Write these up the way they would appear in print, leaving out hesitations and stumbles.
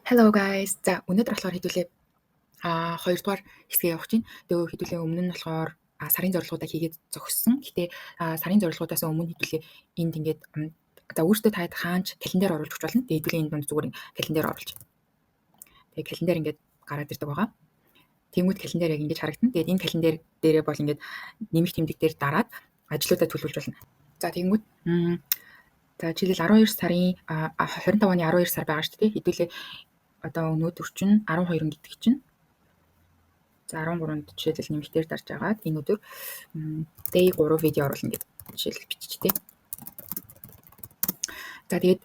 Hello guys. За, өнөөдөр болохоор хэдүүлээ хоёрдугаар хэсгээ явах чинь. Тэгээ хэдүүлээ өмнө нь болохоор сарын зорилгоудаа хийгээд зогссон. Гэтэ сарын зорилгоудаас өмнө хэдүүлээ энд ингээд за өөртөө таад хаанч календар оруулж өгч болно. Тэгээ хэдүүлээ энэ дунд зүгээр календар оруулж. Тэгээ календар ингээд гараад ирдэг байгаа. Тэнгүүд календар яг ингэж харагдана. Тэгээд энэ календар дээрээ бол ингээд нэмэх тэмдэг дээр дараад ажлуудаа төлөвлөж болно. За, тэнгүүд за жишээлбэл 12 сарын 25 оны 12 сар байгаа шүү дээ. Хэдүүлээ одоо өнөөдөр чинь 12 гэдэг чинь за 13-нд жишээлбэл нэмэгтээр дарж агаад энэ өдөр day 3 видео оруулна гэж жишээлбэл биччихтэй. За, тэгээд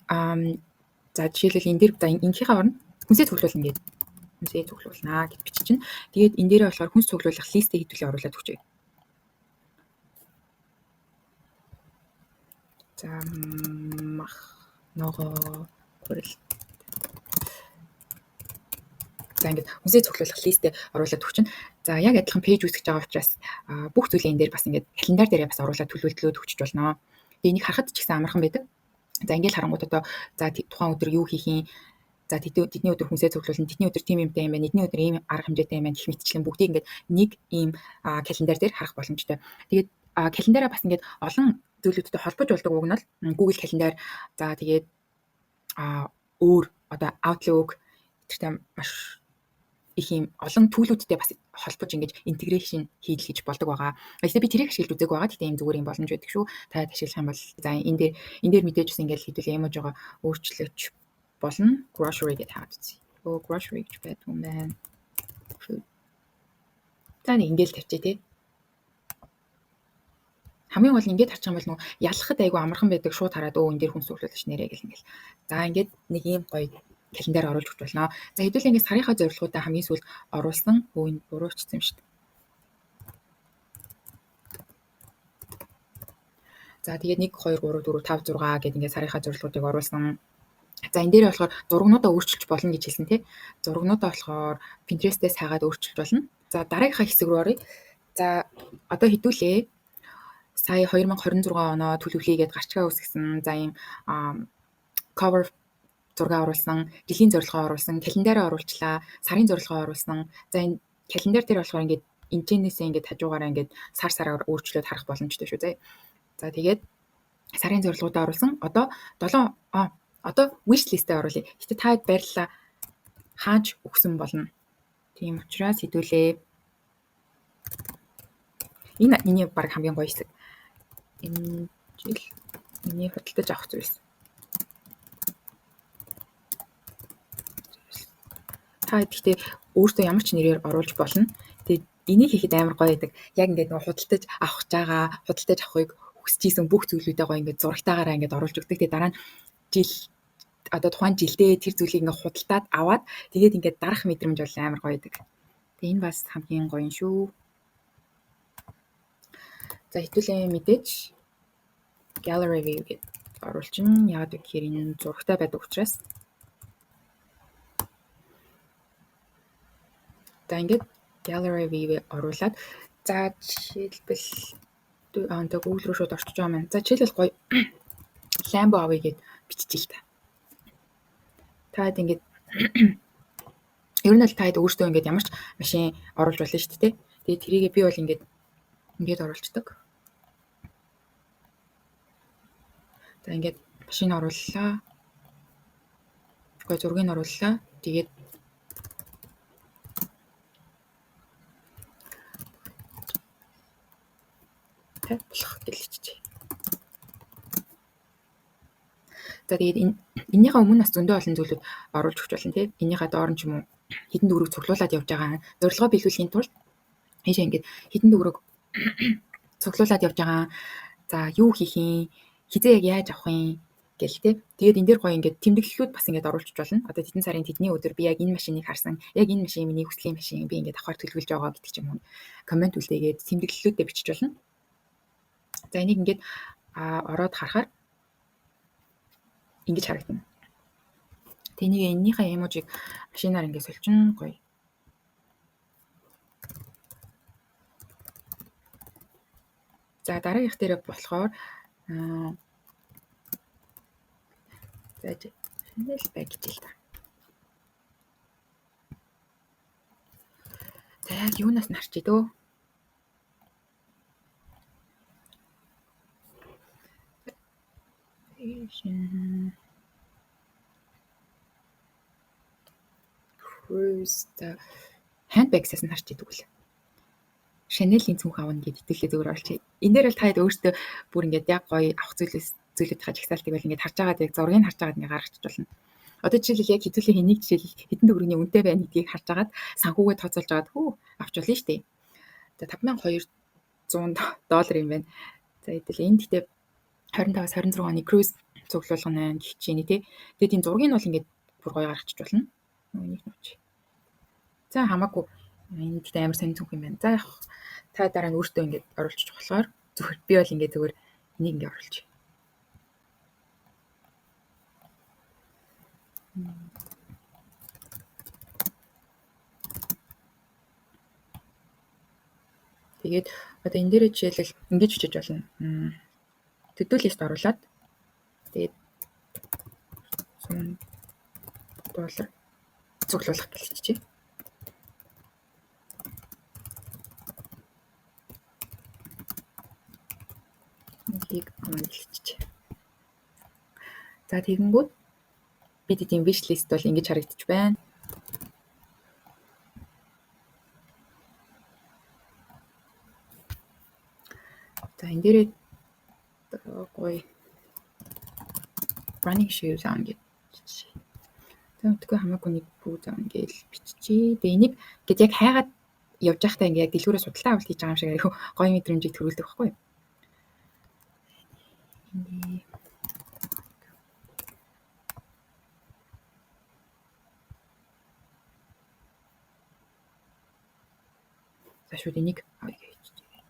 за жишээлбэл энэ дээр за инхийнхээ орно хүнсээ цуглуулна гэд хүнсээ цуглуулнаа гэж биччихнэ. Тэгээд энэ дээрээ болохоор хүнс цуглуулах листээ хэдүүлээ оруулаад өгчээ. За, мах, ногоо, гурил. За, ингээд хүнсээ цуглуулах листээ оруулаад өгчин. За, яг адилхан пэйж үүсгэж байгаа учраас бүх зүйлээ энэ дээр бас ингээд календар дээрээ бас оруулаад төлөвлөлөөд өгчөж болно. Тэгээ энийг харахад ч гэсэн амархан байдаг. За, ингээд харангуут одоо за тухайн өдөр юу хийх юм, за тэдний өдөр хүнсээ цуглуулна, тэдний өдөр тийм юмтай юм байна, эдний өдөр ийм арга хэмжээтэй юм байна гэх мэтчлэн бүгдийг ингээд нэг ийм календар дээр харах боломжтой. Тэгээд календараа бас ингээд олон зүйлүүдтэй холбож болдог уг нь бол Google календар, за тэгээд өөр одоо Outlook тэртэй маш их юм олон төлүүдтэй бас холбож ингэж интеграшн хийдэл гэж болдог байгаа. Гэхдээ би тэрийг ашиглаж үзег байгаа. Гэхдээ ийм зүгээр юм боломж байдаг шүү. Та ашиглах юм бол за энэ дээр мэдээж бас ингээд хэдүүл эможогоо өөрчлөж болно. Grocery гэж хаад үзье. Өө, grocery гэж байдаг юм байна. За, нэг ингээд тавьчих тий. Хамгийн гол нь ингээд харчих юм бол нөгөө ялахад айгүй амархан байдаг, шууд хараад өө энэ дээр хүн сүглүүлж нэрээ гэл ингээл. За, ингээд нэг ийм гоё календар оруулж өгч болно. За, хэдүүлээ ингээд сарынхаа зорилгоудаа хамгийн сүүлд оруулсан. Өө, энэ буруу өчсөн юм шүү дээ. За, тэгээд 1 2 3 4 5 6 гэд ингээд сарынхаа зорилгоудыг оруулсан. За, энэ дээр болохоор зургнуудаа өөрчилж болно гэж хэлсэн тий. Зургнуудаа болохоор Pinterest-ээс хайгаад өөрчилж болно. За, дараагийнхаа хэсэг рүү оръё. За, одоо хэдүүлээ сая 2026 оноо төлөвлөе гэдээ гарчгаа үүсгэсэн. За, ийм cover зураг оруулсан, жилийн зорилгоо оруулсан, календараа оруулчлаа, сарын зорилгоо оруулсан. За, энэ календар дээр болохоор ингээд энэчнээсээ ингээд хажуугаараа ингээд сар сараар өөрчлөөд харах боломжтой шүү зэ. За, тэгээд сарын зорилгоудаа оруулсан. Одоо 7 одоо wish list-ээ оруулъя. Гэтэ та байрлалаа хааж өгсөн болно. Тийм учраас хэдүүлээ. Энэ миний баг хамгийн гоё хэсэг. Энэ жил миний худалдаж авах зүйлс. Та гэхдээ өөртөө ямар ч нэрээр оруулж болно. Тэгээд энийг хийхэд амар гоё байдаг. Яг ингээд нөгөө худалдаж авах гэж байгаа, худалдаж авахыг хүсэж исэн бүх зүйлүүдээ гоё ингээд зурагтаагаараа ингээд оруулж өгдөг. Тэгээд дараа нь жил одоо тухайн жилдээ тэр зүйлийг ингээд худалдаад аваад тэгээд ингээд дарах мэдрэмж бол амар гоё байдаг. Тэгээд энэ бас хамгийн гоё юм шүү. За, хэдүүлээ мэдээж gallery view гэдээ оруулчихна. Яагаад вэ гэхээр энэ зурагтай байдаг учраас. За, ингээд gallery view оруулаад за жишээлбэл аа Google руу шууд орчиж байгаа юм. За, жишээлбэл гоё Lambo авъя гэд биччихээ л та. Таад ингээд ер нь бол таад өөртөө ингээд ямар ч машин оруулж болно шүү дээ. Тэгээд тэрийгээ би бол ингээд ингээд оруулцдаг. За, ингээд машин орууллаа. Гэхдээ зургийг орууллаа. Тэгээд болох гэж хэлчихье. За, тэгээд энэ эннийхээ өмнө бас зөндөө олон зүйлүүд оруулж өгч болно тий. Эннийхээ доор нь ч юм уу хэдэн төгрөг цуглуулад явж байгаа. Зорилгоо биелүүлэхийн тулд ийшээ ингээд хэдэн төгрөг цуглуулад явж байгаа. За, юу хийх юм, хизээ яг яаж авах юм гэл тий. Тэгээд энэ дээр гоё ингээд тэмдэглэлүүд бас ингээд оруулж болно. Одоо тэдэн сарын тэдний өдөр би яг энэ машиныг харсан. Яг энэ машин миний хүслийн машин, би ингээд авахар төлөвлөж байгаа гэдэг ч юм уу. Comment үлдээгээд тэмдэглэлүүдээ бичиж болно. За, энийг ингээд ороод харахаар ингэж харагдана. Тэнийг энэнийхээ эможиг машинаар ингээд сольчин гоё. За, дараагийнх дээр болохоор за Chanel bag гэж л та. За яг юунаас нь харчээ дөө. Cruise the handbags-аас нь харч идэг үл. Chanel-ийн цүнх авна гэд итгэлээ зөвөр оруулчих. Энэ дээр бол та хэд өөртөө бүр ингээд яг гоё авах зүйлүүдийнхаа жагсаалтыг бол ингээд харж байгаад яг зургийг харж байгаад ингээд гаргачих болно. Одоо жишээлбэл яг хэдүүлээ хэнийг жишээлбэл хэдэн төгрөгийн үнэтэй байна гэдгийг харж байгаад санхүүгээ тооцоолж байгаад хүү авч болно шүү дээ. За $5200 юм байна. За хэдүүлээ энэ гэхдээ 25-аас 26 оны cruise цуглуулга нь байна гэх чинь тий. Тэгээд энэ зургийг нь бол ингээд бүр гоё гаргачих болно. Энийг нууч. За хамаагүй энэ гэхдээ амар сонин цүнх юм байна. За яг та дараа нь өөртөө ингээд оруулчих болохоор зүгээр би бол ингээд зүгээр энийг ингээд оруулчих. Тэгээд одоо энэ дээрээ жишээлбэл ингэж бичиж болно. To do list оруулаад тэгээд $100 цуглуулах гэж биччихье. Нэгийг авна гэж биччихье. За тэгэнгүүт бид эдийн wish list бол ингэж харагдчих байна. За энэ дээрээ гоё running shoes авна гэж биччихье. За мэдгүй хамаагүй нэг бүү авна гэж биччихье. Тэгээ энийг ингээд яг хайгаад явж байхдаа ингээд яг дэлгүүрээ судалгаа авалт хийж байгаа юм шиг айгүй гоё мэдрэмжийг төрүүлдэг байхгүй юу? За шууд энийг авъя гэж биччихье.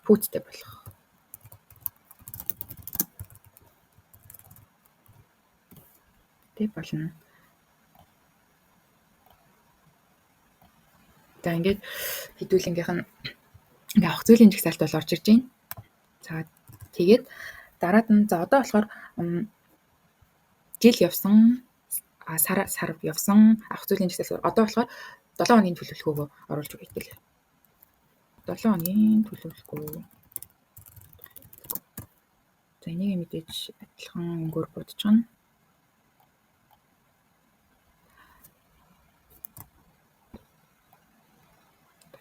Пүүттэй болох. Тэ болно. За ингээд хэдүүлэнгийнх нь ингээ авах зүйлийн жагсаалт бол орж ирж байна. За тэгээд дараад нь за одоо болохоор жил явсан, сар явсан авах зүйлийн жагсаалт одоо болохоор 7 хоногийн төлөвлөгөөгөө оруулж өгье гэх. 7 хоногийн төлөвлөгөө. За энийг мэдээж адилхан өнгөөр будчихна.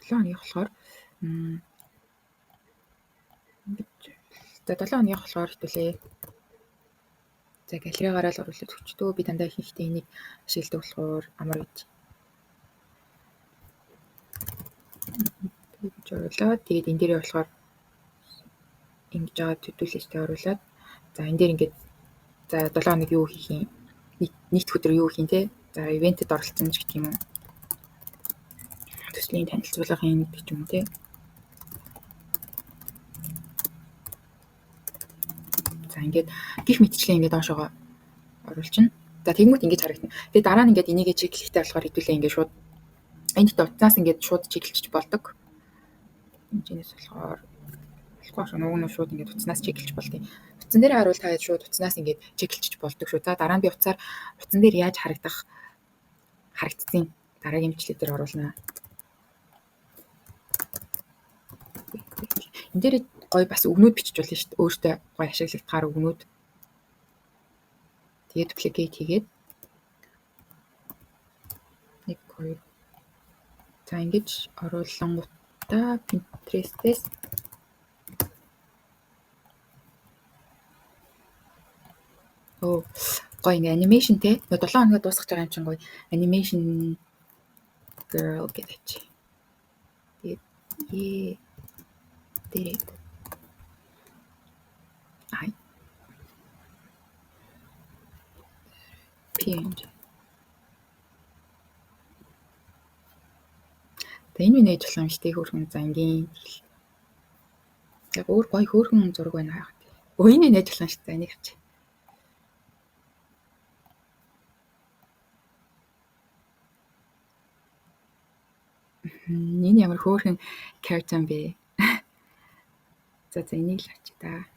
7 хоногийн болохоор ингэж за 7 хоногийн болохоор хэвтүүлээ. За галерейгаараа л оруулаад өчтөө. Би дандаа ихэнхдээ энийг ашигладаг болохоор амар гэж. Тэгж оруулаад тэгээд энэ дээрээ болохоор ингэж байгаа төдийлөлтөд оруулаад за энэ дээр ингээд за 7 хоног юу хийх юм? Нийт өдөр юу хийх юм те? За ивентэд оролцсон ч гэх юм уу. Төслийн танилцуулга хийн гэдэг ч юм уу те. За ингээд гих мэтчлэн ингээд доошоогоо оруулчихна. За тэгмүүд ингэж харагдана. Тэгээ дараа нь ингээд энийгээ чиглэхтэй болохоор хэдүүлээ ингээд шууд энэ дэхтэй утсаас ингээд шууд чиглэлчих болдог. Хэмжээнээс болохоор болохгүй шүү. Нууг нь шууд ингээд утаснаас чиглэж болдیں۔ Утсан дээр харуул та шууд утаснаас ингээд чиглэлчих болдог шүү. За дараа нь би утсаар утсан дээр яаж харагдсан дараагийн бичлэг дээр оруулнаа. Энэ дээр гоё бас үгнүүд бичиж болно шүү дээ. Өөртөө гоё ашиглагдахаар үгнүүд. Тэгээд duplicate хийгээд 1 2 за ингэж оруулангуудаа Pinterest-ээс гоё ингээ анимашн те. 7 хоногоо дуусгаж байгаа юм чинь гоё анимашн girl гэж. Тэгээд дээрээ ай PNG. За энэ минь ээж болох юм штэ хөөрхөн за энгийн. Яг өөр гоё хөөрхөн зураг байна хаах. Өө энэ минь ээж болох юм штэ энийг авчих. Энэ ямар хөөрхөн cartoon бэ? За за энийг л авчи та.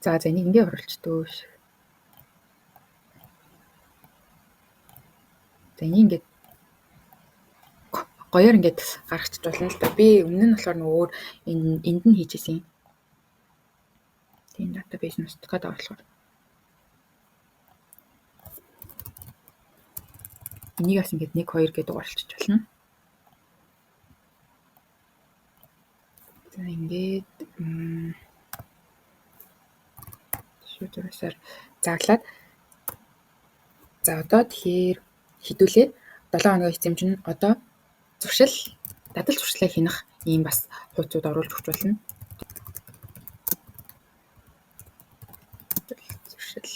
За за энийг ингээ оруулчихдөө. За энийг ингээд гоёор ингээд гаргачих болно л да. Би өмнө нь болохоор нөгөө өөр энд нь хийжсэн. Тийм database нь устгах гэдэг болохоор. Энийг бас ингээд 1 2 гэдэг оруулчих болно. За ингээд шууд зураасаар зааглаад за одоо тэгэхээр хэдүүлээ 7 хоногийн эзэмж нь одоо зуршил дадал зуршлаа хянах ийм бас хуудсууд оруулж өгч болно. Зуршил.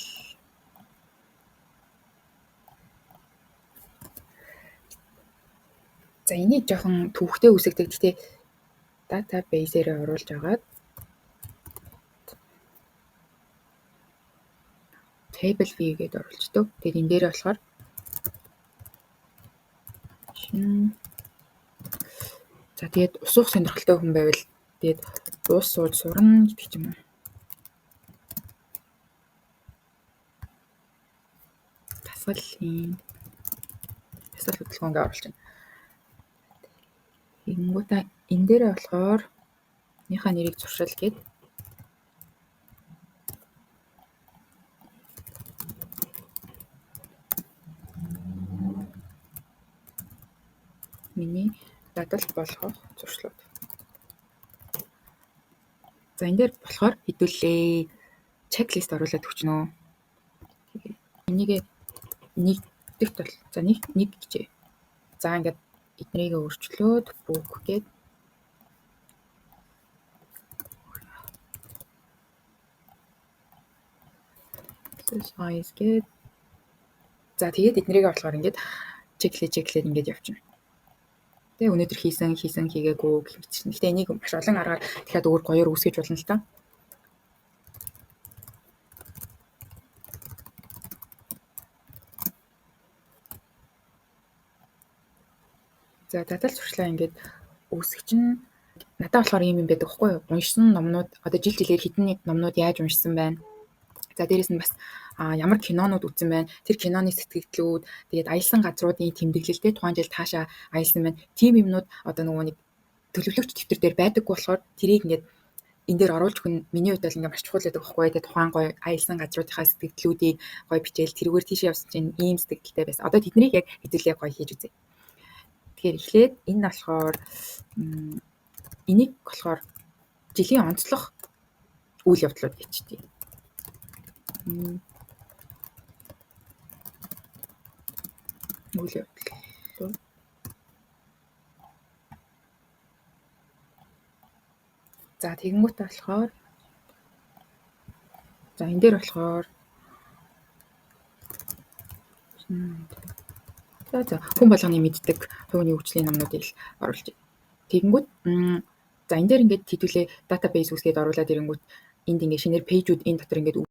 За энийг жоохон төвхтэй үсгдэг. Гэхдээ database-ээрээ оруулж агаад table view гэдээ оруулцдаг. Тэгээд энэ дээрээ болохоор за тэгээд ус уух сонирхолтой хүн байвал тэгээд уус сууж сурна гэдэг ч юм уу. Дасгалын дасгал хөдөлгөөн гэж оруулж байна. Тэгэнгүүтээ энэ дээрээ болохоор энийхээ нэрийг зуршил гээд миний дадал болгох зуршлууд. За энэ дээр болохоор хэдүүлээ чеклист оруулаад өгчнө. Энийг нэгдэгт бол за нэг нэг гэжээ. За ингээд эднэрийг өөрчлөөд book гээд size гээд за тэгээд эднэрийг болохоор ингээд чеклээ ингээд явчихна. Тэгээ өнөөдөр хийсэн хийгээгүй гэх мэт чинь. Гэтэ энийг маш олон аргаар дахиад өөр гоёор үүсгэж болно л та. За дадал зуршлаа ингээд үүсгэж чинь надад болохоор ийм юм байдаг хгүй юу? Уншсан номнууд одоо жил жилээр хэдэн номнууд яаж уншсан байна. За дээрэс нь бас ямар кинонууд үзсэн байна. Тэр киноны сэтгэгдлүүд, тэгээд аялсан газруудын тэмдэглэлтэй тухайн жил таашаа аялсан байна. Тийм юмнууд одоо нөгөө нэг төлөвлөгч дэвтэр дээр байдаггүй болохоор тэрийг ингээд энэ дээр оруулж өгөх нь миний хувьд бол ингээд маш чухал байдаг байхгүй. Тэгээд тухайн гоё аялсан газруудынхаа сэтгэгдлүүдийг гоё бичээл тэрүүгээр тийшээ явсан чинь ийм сэтгэгдэлтэй байсан. Одоо тэднийг яг хэдүүлээ гоё хийж үзье. Тэгэхээр эхлээд энэ болохоор энийг болохоор жилийн онцлог үйл явдлууд гэж тийм. Үйл явдлууд. За тэгэнгүүтээ болохоор за энэ дээр болохоор за хүн болгоны мэддэг хувийн хөгжлийн номнуудыг л оруулж байна. Тэгэнгүүт за энэ дээр ингээд хэдүүлээ database үүсгээд оруулаад ирэнгүүт энд ингээд шинээр пэйжүүд энэ дотор ингээд